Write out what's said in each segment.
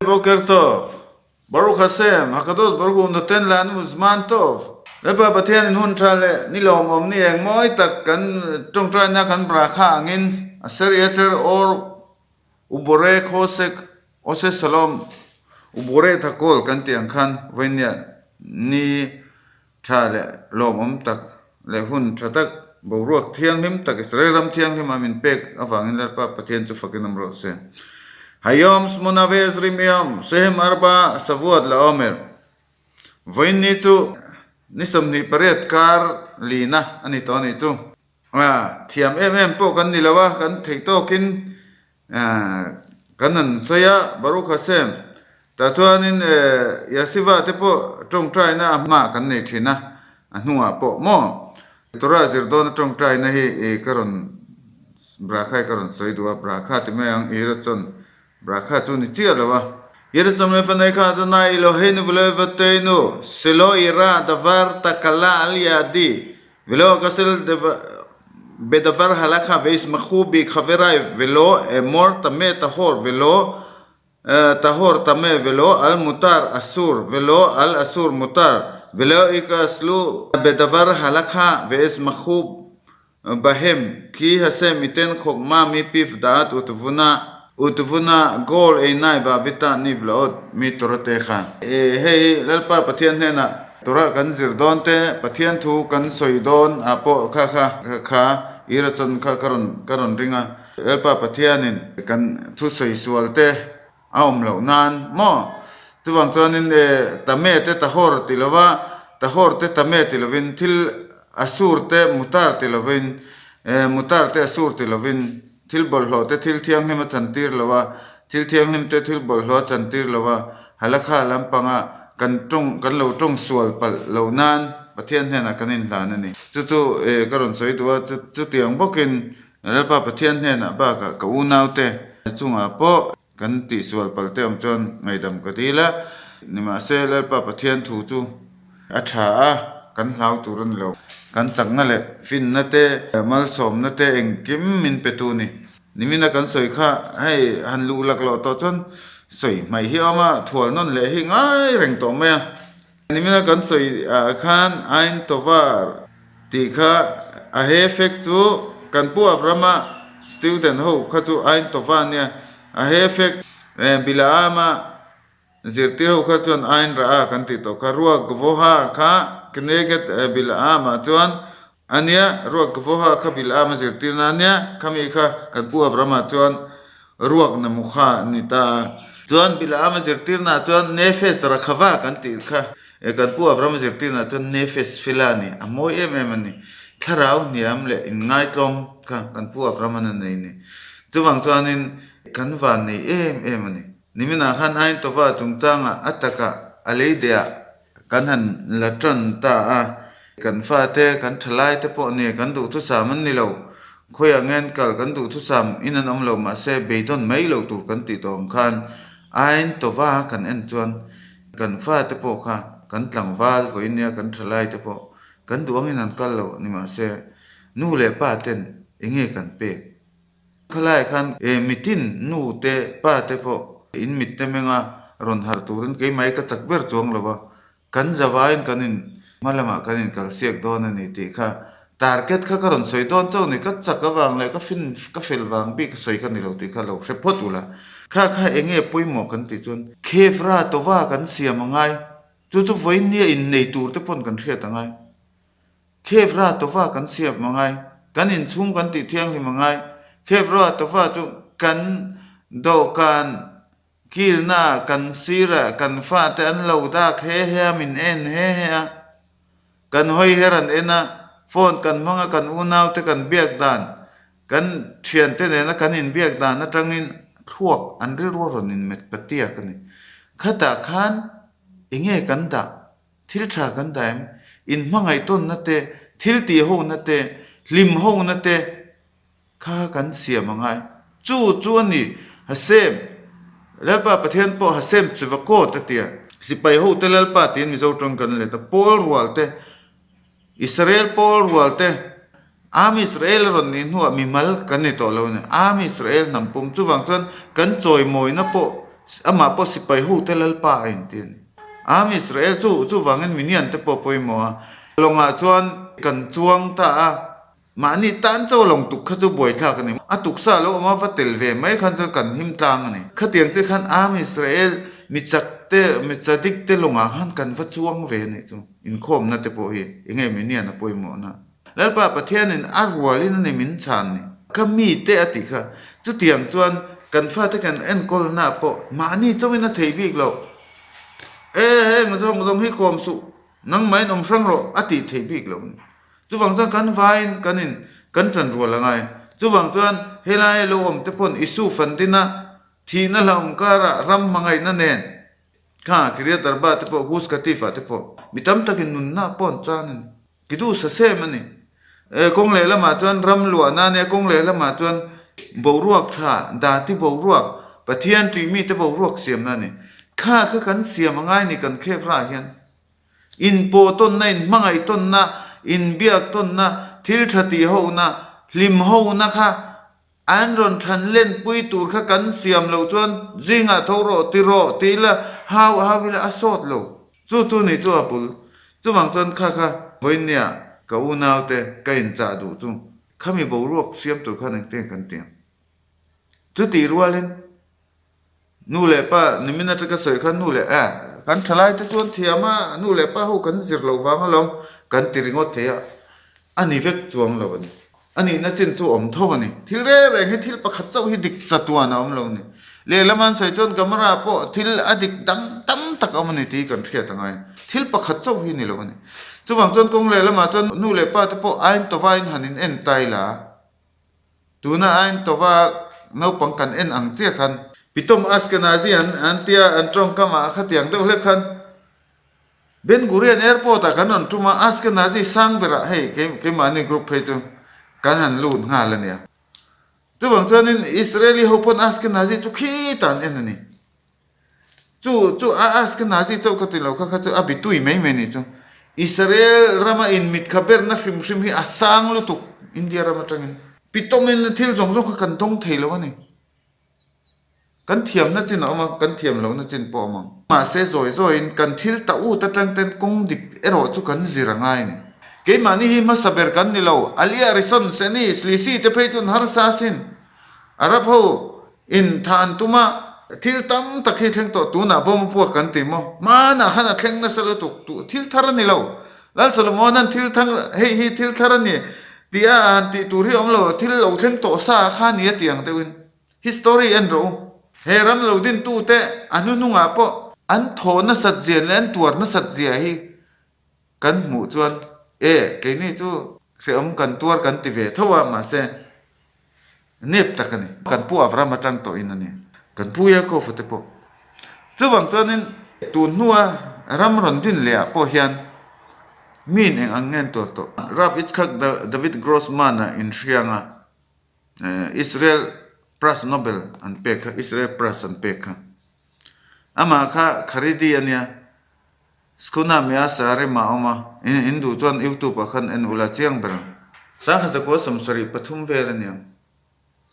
Boker Tov, Baruch Hashem, Hakadosh Baruch Hu noten lanu zman tov. Lalpa Pathianin hun tha leh ni lawmawm ni eng mawi tak kan tawngtaina kan brakha angin Aser Yetzer Or Ubore Khosek Ose Shalom Ubore Thakol kan tih ang khan vawinia ni tha leh lawmawm tak leh hun tha tak boruak thianghlim tak Israel ram thianghlim a min pek avangin Lalpa Pathian chu fakin awm rawh se. Hayom Shmona Ve'ezrim Yom Shehem Arba Shavuot La'omer Vawiin ni chu ni 28 kar lina a ni tawh a nih chu. Thiam em em pawh kan ni lo a, kan theih tawkin Kan han sawi a, Baruch Hashem, tah chuanin Yasiva te pawh tawngtaina a hmaah kan nei thin a, a hnungah pawh maw? Torah zir dawna tawngtaina hi ka rawn Brakha hi ka rawn sawi duh a, Brakha ti mai ang, Yiratzon Brakha chu ni chiah lo a. Yiratzon lefaneikha Adonai Eloheinu v'Elohevateinu, Shelo ira davar takala al yadi, Velo akasel bedavar halakha veismachu bi khaverai velo emor tame tahor velo tahor tame velo al mutar asur velo al asur mutar velo ikaslu bedavar halakha veismachu bahem ki Hashem iten chokma mi piv da'at utvuna utvuna gol einai vavita nivlaot mi toratecha. Hei Lalpa Pathian hnenah Torah kan zir dawn te, Pathian thu kan sawi dawn ah pawh kha kha kha i rachawn kha ka rawn ka rawn ring a. Lalpa Pathianin kan thu sawi sual te a awm loh nan maw? Chuvang chuanin e tame te tahawr ti lova, tahawr te tame ti lovin, thil asur te mutar ti lovin, e mutar te asur ti lovin, thil bawlhhlawh te thil thianghlim a chantir lo a, thil thianghlim te thil bawlhhlawh a chantir lo a, halakha lampanga kan tawng kan lo tawng sual palh lo nan Pathian hnenah kan inhlan a ni. Chu chu eh ka rawn sawi duh a, chu chutiang bawkin Lalpa Pathian hnenah bakah ka unaute chungah pawh kan tihsual palh te awm chuan ngaihdam ka dil a, nimahse Lalpa Pathian thu chu a tha a, kan hlau tur a ni lo. Kan chakna leh finna te, malsawmna te engkim min pe tu ni. Nimina kan sawi kha hei han luh lak loh tawh chuan sawi hmaih hi a awm a, thual nawn leh hi ngai reng tawh mai a. Nimina kan sawi ah khan Ain Tovar tih kha a he fek chu kan Pu Avrama student ho kha chu Ain Tova nia, a he fek Bilaama Zirtir ho kha chuan Ain Ra'a kan tih tawh kha, Ruak Gvoha kha Kneget Bil'am-ah chuan a nia, Ruak Gvoha kha Bil'am-a zirtirna a nia, khami kha kan Pu Avrama chuan Ruak Namukha a ni ta a. Chuan Bil'am-a zirtirnaah chuan Nefesh Rakhava kan tih kha kan Pu Avrama zirtirnaah chuan Nefesh Fela a ni, a mawi em em a ni. Thlarau hniam leh inngaitlawm kha kan Pu Avrama'n a nei a ni. Chuvang chuanin kan van nei em em a ni. Niminah khan Aintova chungchangah a takah a lei dehah kan han la tan ta a, kan fate, kan thalaite pawh ni kan duhthusam an ni lo, khawiah nge an kal kan duhthusam in an awm lo mahse beidawn mai lo tur kan tih tawh ang khan Aintova kan en chuan kan fate pawh kha kan tlangval vawiin nia kan thalaite pawh kan duh angin an kal lo ni mahse nu leh pa ten enge kan pek Khalai khan e mitin nu te pa te pawh in mit te menga rawn harh turin keimah hi ka chak ber chuang lo va, kan zavaiin kan in hma lamah kan in kal siak dawn a ni tih kha target kha ka rawn sawi dawn chauh a ni, ka chak avang leh ka fin ka fel vang bik a sawi ka ni lo tih kha lo hre phawt ula. Kha kha eng nge pawimawh kan tih chuan khevra tova kan siam a ngai, chu chu vawiin nia innei tur te pawn kan hriat a ngai. Khevra tawva kan siam a ngai. Kan inchhung kan tih thianghlim a ngai. Khevra tawva chu kan dawhkan kilna kan sirah kan fate an lo dak he he a, min en he he a. Kan hawi her an en a, phone kan hmang a, kan unaute kan biak dan, kan thiante nena kan inbiak dan atangin thluak an rilru a rawn inmet patiak a ni. Khatah khan enge kan dah? Thil tha kan dah em? In hmangaih tawnna te, thil tih hona te, hlim hona te kha kan siam a ngai. Chu chu a ni, Hashem, Lalpa Pathian pawh Hashem Chevakot a ti a. Sipai hote Lalpa tiin Mizo tawng kan let a, Pawl rual te, Israel pawl rual te, Am Israel a rawn nih hnuah mimal kan ni tawh lo a ni. Am Israel hnam pum. Chuvang chuan kan chawimawina pawh. Amah pawh sipai hote Lalpa a inti a ni. Am Israel chu chuvangin minian te pawh pawimawh a. Lawngah chuan kan chuang ta a, mahni tan chaw lawng tuk kha chu buaithlak a ni. A tuksa lo awm a, va tel ve mai khan chuan kan him tlang a ni. Khatiang che khan Am Israel mi chak te, mi chadik te lawngah khan kan va chuang ve a nih chu. Inkhawmna te pawh hi enge minian a pawimawhna. Lalpa Pathianin a rualin a ni min chhan ni. Ka mite a tih kha. Chutiang chuan kan fate kan enkawlna pawh mahni chauhin a thei bik lo. E heng zawng zawng hi kawm suh, nangmahin awm hrang rawh a tih thei bik lo ni. Chuvang chuan kan vaiin kan in kan ṭan rual a ngai. Chuvang chuan helai lo awm te pawn Isu Fandina thihna hlauhawm karah ram hmangaihna nen kha Kiryat Arba te pawh Gush Katif ah te pawh mi tam takin nunna pawh an chan a ni. Ti chu sa sem a ni. E, kawng leh lamah chuan ram luahna a nia, kawng leh lamah chuan boruak tha, dati boruak, Pathian tih mite boruak siamna a ni. Kha kha kan siam a ngai ni kan khef rah hian. Inpawh tawnna, inhmangaih tawnna, inbiak tawnna, thil tha tih hona, hlim hona kha an rawn than lenpui tur kha kan siam loh chuan zingah tho rawh ti rawh ti ila hau hau ila a sawt lo. Chu chu ni chu a bul. Chuvang chuan kha kha vawinia ka unaute ka inchah duh chu khami boruak siam tur khan engtin kan ti ang. Chutih rualin nu leh pa nimin atanga ka sawi khan nu leh eh kan thalaite chuan thiam a nu leh pa ho kan zir loh vang alawm kan ti ringawt thei a. A ni vek chuang lo a ni. A nihna chin chu awm tho a ni. Thil reng reng hi thil pakhat chauh hi dik chatuan a awm lo a ni. Lehlam an sawi chuan camera pawh thil a dik dang tam tak a awm a ni tih kan hriat a ngai. Thil pakhat chauh hi ni lo a ni. Chuvang chuan kawng lehlamah chuan nu leh pa te pawh ain tawvain han in en tai la. Tuna ain tawva naupang kan en ang chiah khan Pitom Ashkenazi an an tia an tawngkamah khatiang deuh hlek khan Ben Gurion Airport ah kan rawn tum a, Ashkenazi sang berah hei keimahni group phei chu kan han lut nghal a nia. Chuvang chuanin Israeli ho pawn Ashkenazi chu khitah an en a ni. Chu chu a Ashkenazi chauh ka ti lo kha kha chu a bitui mai mai ni chu. Israel rama inmit kha berna hrim hrim hi a sang lutuk India ram atangin. Pitawmin thil zawng zawng kha kan dawng thei lo a ni. Kan thiamna chin a awm a, kan thiam lohna chin pawh a awm ang. Mahse, zawi zawiin kan thil ta ut atang ten kawng dik erawh chu kan zir a ngai a ni. Keimahni hi hmasa ber kan ni lo, Ali Arison, Seni, Slisi te phei chuan harsa asin. Arab ho in tha an tum a, thil tam tak hi thleng tawh tunah bawm a puak kan ti maw? Hmanah khan a thleng nasa lutuk tu thil thar a ni lo. Lal Solomona'n thil thang hei hi thil thar a ni tih a han tih tur hi a awm lo, thil lo thleng tawh sa kha a ni a ti ang deuhin. History en rawh u. He ram lo dintute a hnuhnungah pawh an thaw nasat zia leh an tuar nasat zia hi kan hmuh chuan e, keini chu hrehawm kan tuar kan ti ve tho a, mahse nep tak a ni. Kan pu Avram atang tawhin a ni. Kan pu Yaakov-a te pawh. Chuvang chuanin tun hnua ram rawn din leh ah pawh hian miin eng ang nge an tuar tawh? Rav Yitzhak David Grossman-a inhriang a. Israel Pras Nobel an pek kha, Israel Pras an pek kha. Amah kha Kharidi a nia, Skuna Miasa rema a awm a, in duh chuan YouTube ah khan en ula chiang ber ang. Sangha zakua 73 vel a nia,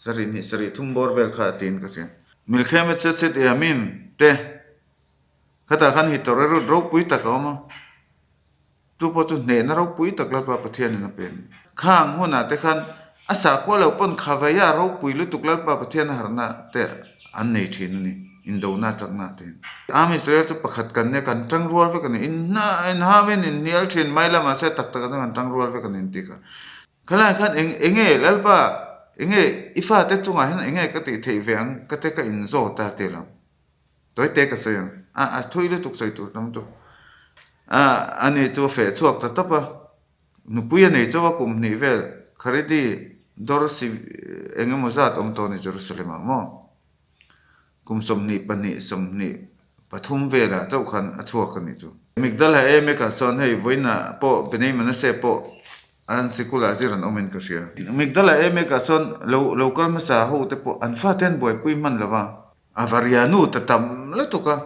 sarih hnih sarih thum bawr vel kha a tiin ka hria. Milkhemet Setset Yamim te khatah khan Hitorerut ropui tak a awm a. Chu pawh chu hnehna ropui tak Lalpa Pathianin a pe a ni. Khang hunah te khan a sakhua lo pawn Khaveia ropui lutuk Lalpa Pathian a harhna te an nei thin a ni, indona chakna te. Am Israel chu pakhat kan nia, kan tang rual vek a ni. Inhna, inhauin, inhnial thin mai la mahse tak takah chuan kan tang rual vek a ni an ti kha. Khalai khan eng enge Lalpa, enge i fate chungah hian enge ka tih theih ve ang ka te ka inzawt a ti lo. Tawite ka sawi ang. A, a thui lutuk sawi tur tam chu. A, ani chu a feh chhuak ta tawp a. Nupui a nei chauh a kum hnih vel Kharidi dawr si eng emaw zat awm tawh a ni Jerusalem ah maw? Kum 22, 23 velah chauh khan a chhuak a nih chu. Migdal Haemek ah sawn hei vawiinah pawh Bnei Manasseh pawh an sikulah zir an awmin ka hria. Migdal Haemek ah sawn lo lo kal hmasa ho te pawh an fate an buaipui hman lo va. A va rianu ta tam lutuk a,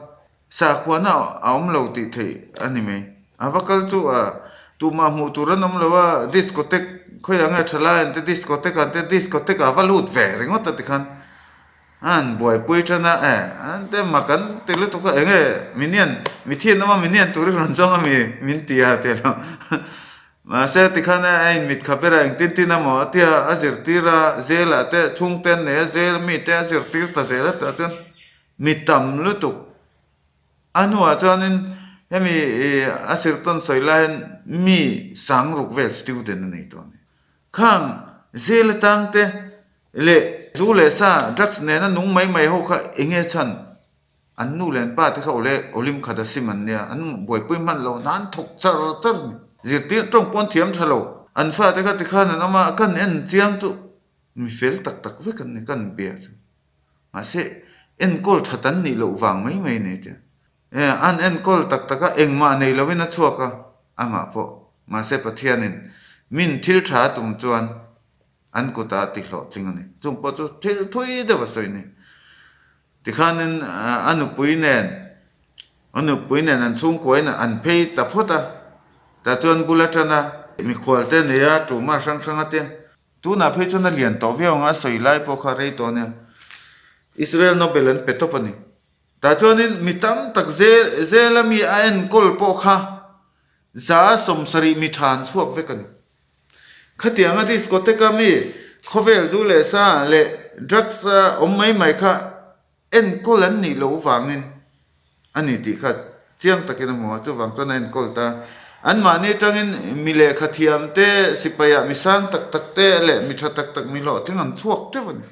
sakhuana a awm lo tih theih a ni mai. A va kal chu a tumah hmuh tur an awm lo a, discotheque khawiah nge tha lai an ti discotheque an ti discotheque ah a va lut ve ringawt a tikhan. An buaipui tan a, eh, an te mak an ti lutuk a, enge minian, mithian awm a minian tur i rawn zawng a mi min ti a ti lo. Mahse tikhan a inmit kha ber a, engtin tin a maw a tia a zirtir a, zelah te chhungte an nei a, zel mi te a zirtir ta zel a tah chuan mi tam lutuk. A hnuah chuanin hemi a sirtawn sawi lai hian mi sang ruk vel student a nei tawh a ni. Khang zel atang te leh zu leh sa drugs nena nung mai mai ho kha enge chhan an nu leh an pa te kha awle awlim khat a sim an nia an buaipui hman lo nan thawk char char a ni. Zirtir tawng pawn thiam tha lo an fa te kha tikhan an awm a kan en chiang chu mi fel tak tak vek an ni kan bia chu mahse enkawl that an nih loh vang mai mai a ni tia. E, an enkawl tak tak a, engmah nei lovin a chhuak a, amah pawh. Mahse Pathianin min thil tha a tum chuan an kutah a ti hlawhtling a ni. Chung pawh chu thil thui deuh a sawi a ni. Tikhanin a nupui nen, a nupui nen an chhungkuain an phei ta phawt a, tah chuan bul atan a mikhual te nei a, tumah hrang hrang a te. Tunah phei chuan a lian tawh viau ang a, a sawi lai pawh kha rei tawh a nia. Israel Nobel an pe tawp a ni. Tah chuanin mi tam tak zel zela mi a enkawl pawh kha 70 mi tha an chhuak vek a ni. Khatianga discotheque-a mi khawvel zu leh sa leh drugs a awm mai mai kha enkawl an nih loh vangin a ni tih kha chiang takin a hmu a, chuvang chuan a enkawl ta. Anmahni atangin mi lehkha thiam te, sipaiah mi sang tak tak te leh mi tha tak tak mi hlawhtling an chhuak teuh a ni.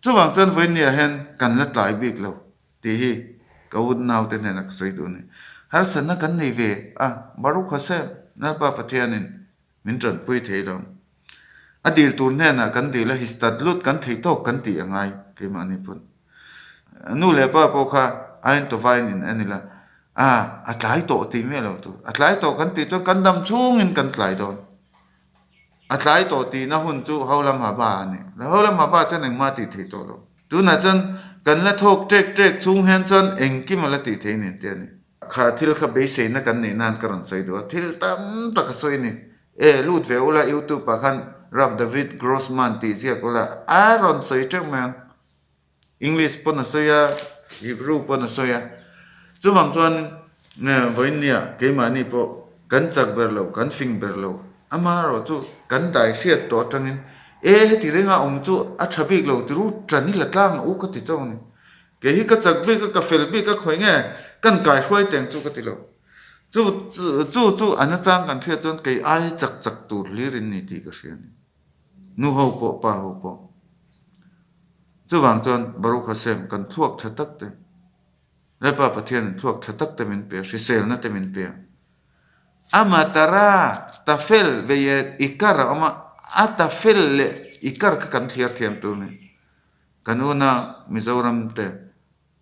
Chuvang chuan vawinia hian kan la tlai bik lo tih hi ka u naute hnenah ka sawi duh a ni. Harsatna kan nei ve a, Baruch Hashem, Lalpa Pathianin min tanpui thei lo. A dil tur hnenah kan dil a, histadlut kan thei tawk kan tih a ngai keimahni pawn. Nu leh pa pawh kha ain tawvain in en ila, a, a tlai tawh tih miah lo tur. A tlai tawh kan tih chuan kan dam chhungin kan tlai dawn. A tlai tawh tihna hun chu Haulam Haba a ni. Haulam Haba chuan engmah a tih theih tawh lo. Tunah chuan kan la thawk ṭek ṭek chhung hian chuan engkim a la tih theih nen te a ni. Kha thil kha beiseina kan neih nan ka rawn sawi duh a, thil tam tak a sawi a ni. E, lut ve ula YouTube ah khan Rav David Grossman tih ziak ula a rawn sawi ṭeuh mai ang. English pawn a sawi a, Hebrew pawn a sawi a. Chuvang chuan vawiinnia keimahni pawh kan chak ber lo, kan fing ber lo. Amaherawh chu kan dai hriat tawh atangin e heti renga awm chu a tha bik lo tiru tan i la tlang u ka ti chauh a ni. Kei hi ka chak bik a, ka fel bik a, khawi nge kan kai hruai teng chu ka ti lo. Chu chu chu a nachang kan hriat chuan kei ai chak chak tur hlir in ni tih ka hria a ni. Nu ho pawh pa ho pawh. Chuvang chuan Baruch Hashem kan thluak tha tak te, Lalpa Pathianin thluak tha tak te min pe a, hriselna te min pe a. Ama tara ta fel vei i kar a awm a, a ta fel leh i kar kha kan thliar thiam tur ni. Kan una Mizoram te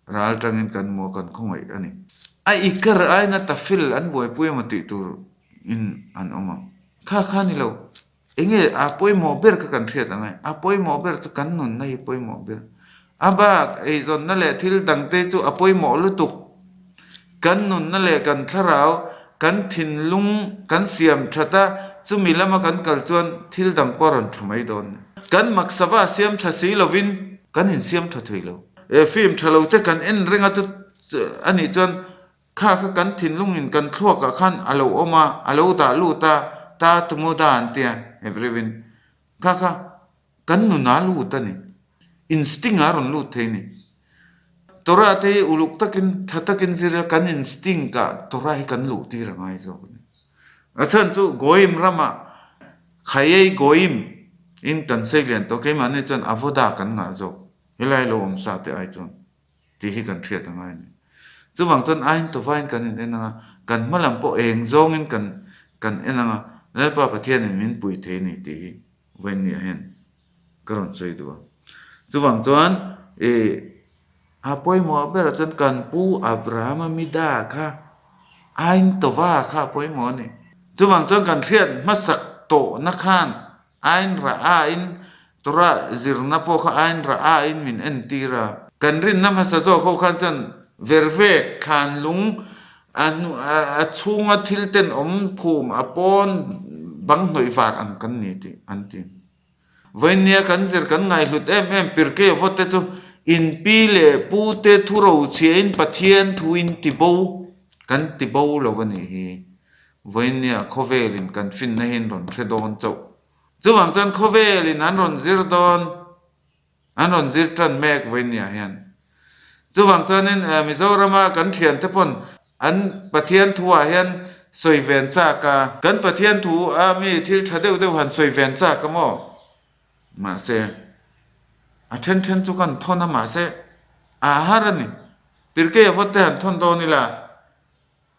ral tangin kan maw kan khawngaih a ni. A i kar aina ta fel an buaipui emaw tih tur in an awm a. Kha kha ni lo. Enge a pawimawh ber kha kan hriat ang e? A pawimawh ber chu kan nunna hi pawimawh ber. A bak eizawnna leh thil dangte chu a pawimawh lutuk. Kan nunna leh kan thlarau, kan thinlung kan siam that a, chumi lama kan kal chuan thil dang pawh a rawn tha mai dawn. Kan maksava siam tha si lovin kan insiam tha thei lo. Film tha lo che kan en reng a chu a nih chuan Kha kha kan thinlungin kan thluakah khan a lo awm a, a lo dah lut a, ta tumuda an ti a, Evrivin. Kha kha kan nuna lut a ni. Instinct a rawn lut thei a ni. Torah te hi uluk takin, tha takin zir ila kan instinct ah Torah hi kan luh tir a ngai zawk a ni. A chhan chu Goyim ramah Khayei Goyim in kan sei lian tawh, keimahni chuan Avodah kan ngah zawk, helai lo awm sa te ai chuan. Tih hi kan hriat a ngai a ni. Chuvang chuan aiin tawvain kan in en ang a, kan hma lam pawh eng zawngin kan kan en ang a, Lalpa Pathianin min pui thei a ni tih hi vawiinniah hian ka rawn sawi duh a. Chuvang chuan i a pawimawh berah chuan kan pu Abrahama mida kha aiin tawva kha a pawimawh a ni. Chuvang chuan kan hriat hmasak tawhna khan Ain rah ain Torah zirna pawh kha ain rah ain min entir a. Kan rinna hmasa zawk ho khan chuan vervek, thlanlung, a a chhunga thil tenawm phum a pawn bang hnawih var ang kan ni tih an ti. Vawinia kan zir kan ngaihhlut em em Pirkei Avawt te chu in pi leh pu te thu rochhiain Pathian thu in ti bo kan ti bo lo a nih hi. Vawinia khawvelin kan finna hi an rawn hre dawn chauh. Chuvang chuan khawvelin an rawn zir dawn. An rawn zir tan mek vawinia hian. Chuvang chuanin Mizorama kan thiante pawn an Pathian thuah hian sawi ven chak a. Kan Pathian thu a mi thil tha deuh deuh han sawi ven chak a maw? Mahse, a then then chu kan thawn a mahse a har a ni. Pirkei a vawt te han thawn dawn ila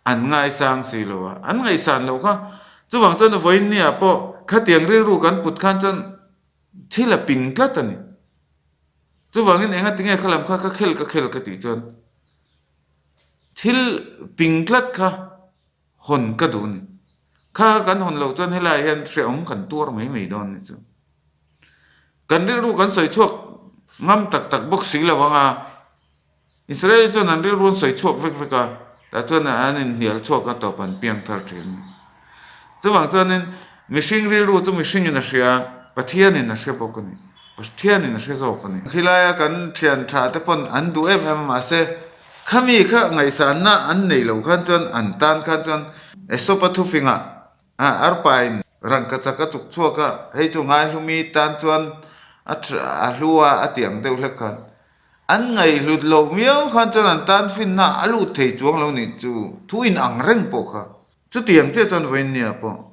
an ngaisang si lo a, an ngaihsan loh kha. Chuvang chuan vawinia pawh khatiang rilru kan put khan chuan Thil a ping tlat a ni. Chuvangin enga tinge kha lam kha ka khel ka khel ka tih chuan thil ping tlat kha hawn ka duh a ni. Kha kan hawn loh chuan helaiah hian hrehawm kan tuar mai mai dawn a ni chu. Kan rilru kan sawi chhuak ngam tak tak bawk si lo ang a. Israel chuan an rilru an sawi chhuak vek vek a, tah chuan an inhnial chhuak a tawp an piang thar thin. Chuvang chuanin mihring rilru chu mihringin a hria, Pathianin a hre bawk a ni. Pathianin a hre zawk a ni. Khilaia kan thian tha te pawn an duh em em a, mahse khami kha ngaihsanna an nei lo khan chuan an tan khan chuan Aesop-a thufingah arpain rangka chak a chuk chhuak a, hei chu ngaihlumi tan chuan a hlu a, a ti ang deuh hlek khan. An ngaihhlut loh miau khan chuan an tan finna a lut thei chuang lo nih chu thu in ang reng pawh kha. Chutiang chiah chuan vawiinnia pawh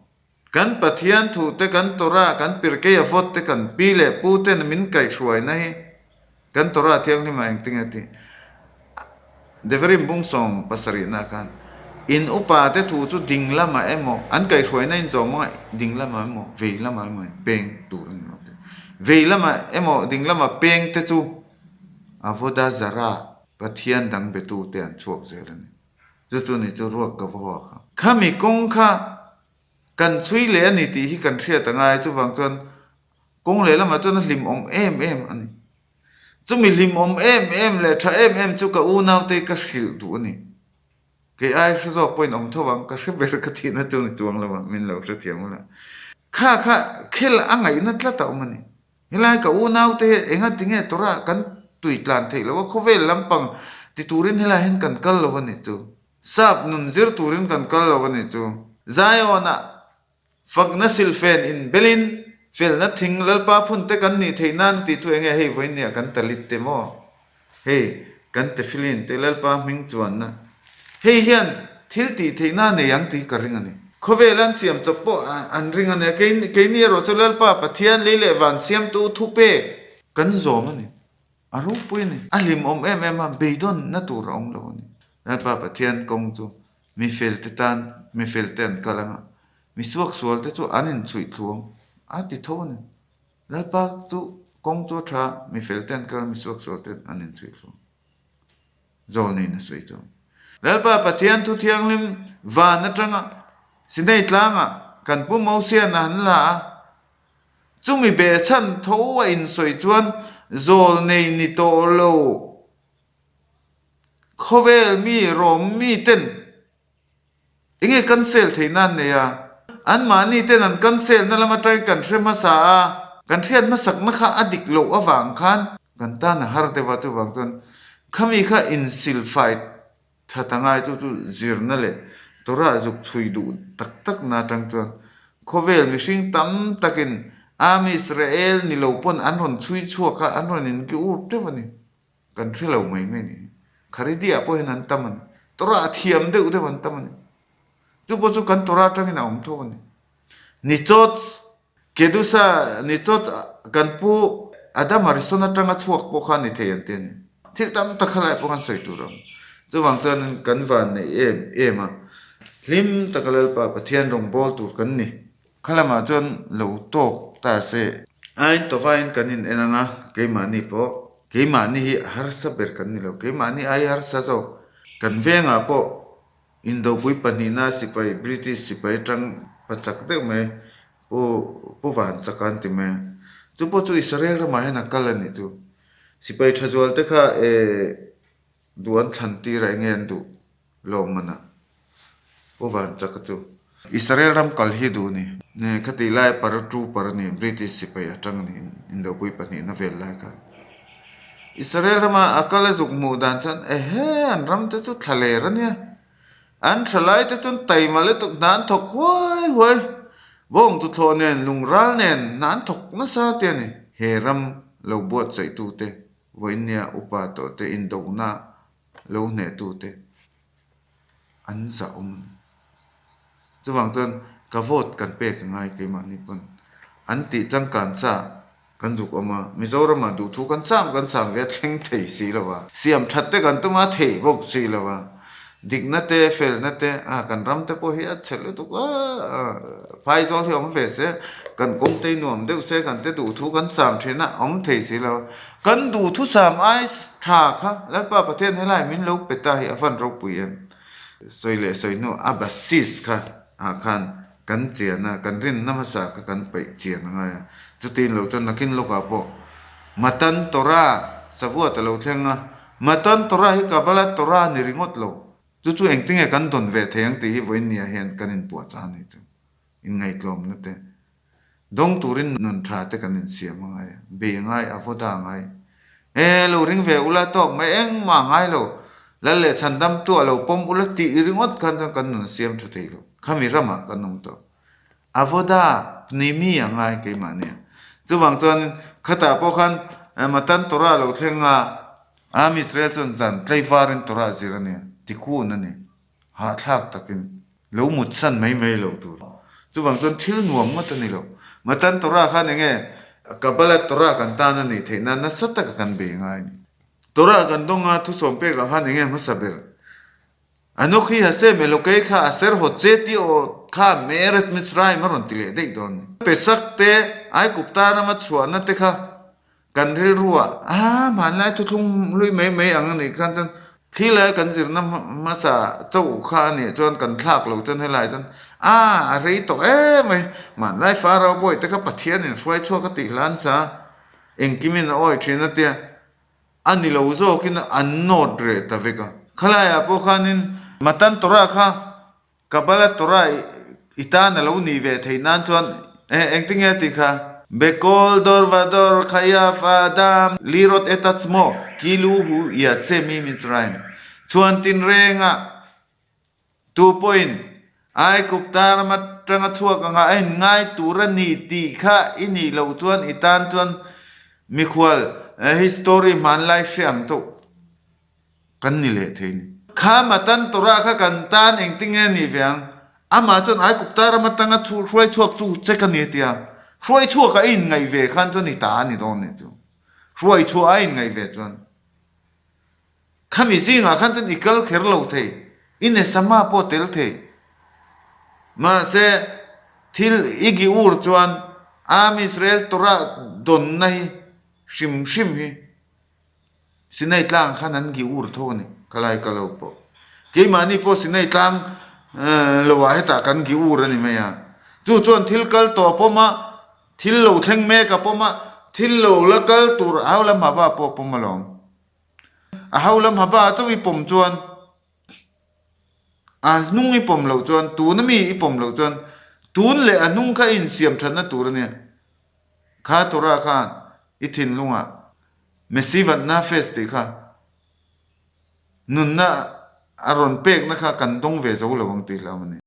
kan Pathian thu te kan Torah kan Pirkei a vawt te kan pi leh pu ten min kaihhruaina hi kan Torah thianghlim ah engtin nge tih Devarim bung sawm pasarihna khan in upa te thu chu ding lamah emaw an kaihhruaina in zawm anga ding lamah emaw vei lamah emaw in peng tur a ni lo tih. Vei lamah emaw ding lamah peng te chu Avodah Zarah Pathian dang betu te an chhuak zel a ni. Chu chu ni chu ruak ka va huak a. Khami kawng kha kan chhui leh a ni tih hi kan hriat a ngai chuvang chuan kawng leh lamah chuan a hlimawm em em a ni. Chumi hlimawm em em leh tha em em chu ka unaute ka hrilh duh a ni. Kei ai hre zawk pawhin awm tho ang, ka hre ber ka thihna chu ni chuang lo ang, min lo hrethiam ula. Kha kha khel a ngaihna tlat a awm a ni. Helai ka unaute hi enga tinge Torah kan tui tlan theih loh a, khawvel lampang ti turin helai hian kan kal lo a nih chu. Sap nun zir turin kan kal lo a nih chu. Zion-ah Fakna silfen in belin felna thing Lalpa phun te kan nih theih nan tih chu enge hei vawiin nia kan talit te maw? Hei kan tefillin te Lalpa hming chuanna hei hian thil tih theihna a nei ang tih ka ring a ni. Khawvel an siam chawp pawh an ring a nia keini erawh chu Lalpa Pathian lei leh van siamtu thupek kan zawm a ni. A ropui a ni. A hlimawm em em a, beidawnna tur a awm lo a ni. Lalpa Pathian kawng chu mi felte tan mi felte an kal ang a, mi suaksual te chu an inchhuih thluang a ti tho a ni. Lalpa chu kawng chu a tha, mi felte an kal a, mi suaksual te an inchhuih thluang. Zawlneiin a sawi chu. Lalpa Pathian thu thianghlim van atanga Sinai tlangah kan Pu Mosian a han la a, Chumi behchhan tho a insawi chuan zawlnei ni tawh lo khawvel mi rawm mi ten enge cancel theih nan nei a, anmahni ten an cancel na lam atangin kan hre hmasa a, kan hriat hmasakna kha a dik loh avang khan kan tan a har deuh a, chuvang chuan khami kha insilfai That a ngai chu chu zirna leh Torah zuk chhui duh tak tak na atang chuan khawvel mihring tam takin Am Israel ni lo pawn an rawn chhui chhuak a, an rawn inki ur teuh a ni. Kan hre lo mai mai ni. Kharidi ah pawh hian an tam a ni. Torah a thiam deuh deuh an tam a ni. Chu pawh chu kan Torah atangin a awm tho a ni. Nichots Kedusa ni chawt kan pu Adam Harrison atanga chhuak pawh kha ni thei an ti a ni. Thil tam tak khalai pawh khan sawi tur a awm. Chuvang chuan kan van nei em em a, hlim taka Lalpa Pathian rawngbâwl tur kan ni. Kha lamah chuan lo tawk ta se. Ain tawvain kan in en ang a, keimahni pawh, keimahni hi a harsa ber kan ni lo, keimahni ai harsa zawk. Kan vengah pawh Indopui pahnihna sipai British sipai tang pachak deuh mai Pu Pu Vanchaka an ti mai a. Chu pawh chu Israel ramah hian a kal a nih chu. Sipai tha zual te kha eh duh an thlan tir a enge an duh lawm man a Pu Vanchaka chu. Israel ram kal hi duh ni. Khatih lai paratrooper a ni, British sipai atang a ni, Indopui pahnihna vel lai khan. Israel rama a kal a zuk hmuh dan chuan ehe an ram te chu thla ler a nia. An tha lai te chuan taima lutuk hna an thawk huai huai. Bawng tuthlawh nen lungral nen hna an thawk nasa te a ni. He ram lo buatsaih tute vawiinnia upa tawh te indona lo hneh tute an zah awm a ni. Chuvang chuan ka vote kan pek a ngai keimahni pawn an tih changkan sa Kan zuk awm a, Mizoramah duhthu kan sang kan sang ve a thleng thei si lo va, siam that te kan tum a theih bawk si lo va, dikna te felna te a kan ram te pawh hi a chhe lutuk a, phaizawl hi awm ve se, kan kawng te hi nuam deuh se kan te duhthu kan sang thin a awm thei si lo va, kan duhthu sam ai tha kha Lalpa Pathian helai min lo pe ta hi a van ropui em? Sawi leh sawi hnu a basis kha ah khan Kan chian a, kan rinna hmasa kha kan peih chian a ngai a. Chutin lo chuan nakin lawkah pawh Matan Torah savuat a lo thleng a, Matan Torah hi Kabbalah Torah a ni ringawt lo. Chu chu engtinge kan dawn ve thei ang tih hi vawiinniah hian kan inpuahchah a ni chu. Inngaihtlawmna te, dawng turin nun tha te kan insiam a ngai a, bei a ngai, a vaw da a ngai. E, lo ring ve ula tawk mai engmah a ngai lo. Lal leh chhandam tu a lo pawm ula tih ringawt khan chuan kan nun a siam tha thei lo. Khami ramah kan awm tawh. Avoda pnimi a ngai keimah nia. Chuvang chuan khatah pawh khan Matan Torah lo thleng a, Am Israel chuan zan tlaivarin Torah zir a nia, tikun a ni. Hahthlak takin lo mutsan mai mai lo tur. Chuvang chuan thil nuam ngawt a ni lo. Matan Torah khan enge Kabbalah Torah kan tan a nih theih nan nasa taka kan bei ngai a ni. Torah kan dawng a, thusawm pekah khan enge hmasa ber? Anokhi Hashem Elokei kha Aser Hotze ti aw kha Me'eretz Mitzrayim a rawn ti leh daih dawn a ni. Pesach te, Aigupta rama chhuahna te kha Kan rilru ah aa hmanlai thuthlung hlui mai mai ang a nih khan chuan thli lai kan zirna hmasa chauh kha a nih chuan kan thlak lo chuan helai chuan aa a rei tawh em mai hmanlai Pharaoh bawi te kha Pathian in hruai chhuak a tih hlan sa engkim in a awi thin a tia a ni lo zawk in an nawt reh ta vek a khalai ah pawh khanin Matan Torah kha Kabbalah Torah i tan a lo nih ve theih nan chuan engtinge a tih kha? Bekol dor vador khayaf adam lirot et atzmo kilu hu yatse mi Mitzrayim chuan tinrenga tu pawhin Aigupta ram atanga chhuak anga a inngai tur a ni tih kha i nih loh chuan i tan chuan mikhual history hmanlai hre ang chauh. Kan ni leh thei ni. Kha Matan Torah kha kan tan engtinge nih ve ang? Amah chuan Aigupta ram atanga hruai chhuak tu che ka ni a ti a. Hruai chhuak a inngaih ve khan chuan i ta a ni dawn nih chu. Hruai chhuah a inngaih ve chuan. Khami zingah khan chuan i kal kher lo thei, i nesama pawh tel thei. Mahse, thil i gi ur chuan Am Israel Torah dawnna hi hrim hrim hi Sinai tlang khan an gi ur tho a ni, ka lai ka lo pawh. Keimahni pawh Sinai tlang lo ah hetah kan gi ur a ni mai a. Chu chuan thil kal tawh a pawm a, thil lo thleng mek a pawm a, thil lo la kal tur a hau lam haba pawh a pawm alawm. A hau lam haba a chauh i pawm chuan a hnung i pawm loh chuan tuna mi i pawm loh chuan tun leh a hnung kha i insiam thatna tur a nia. Kha Torah khan i thinlungah Mesivat Nafesh tih kha nunna a rawn pekna kha kan dawng ve zo lo ang tih hlauh a ni.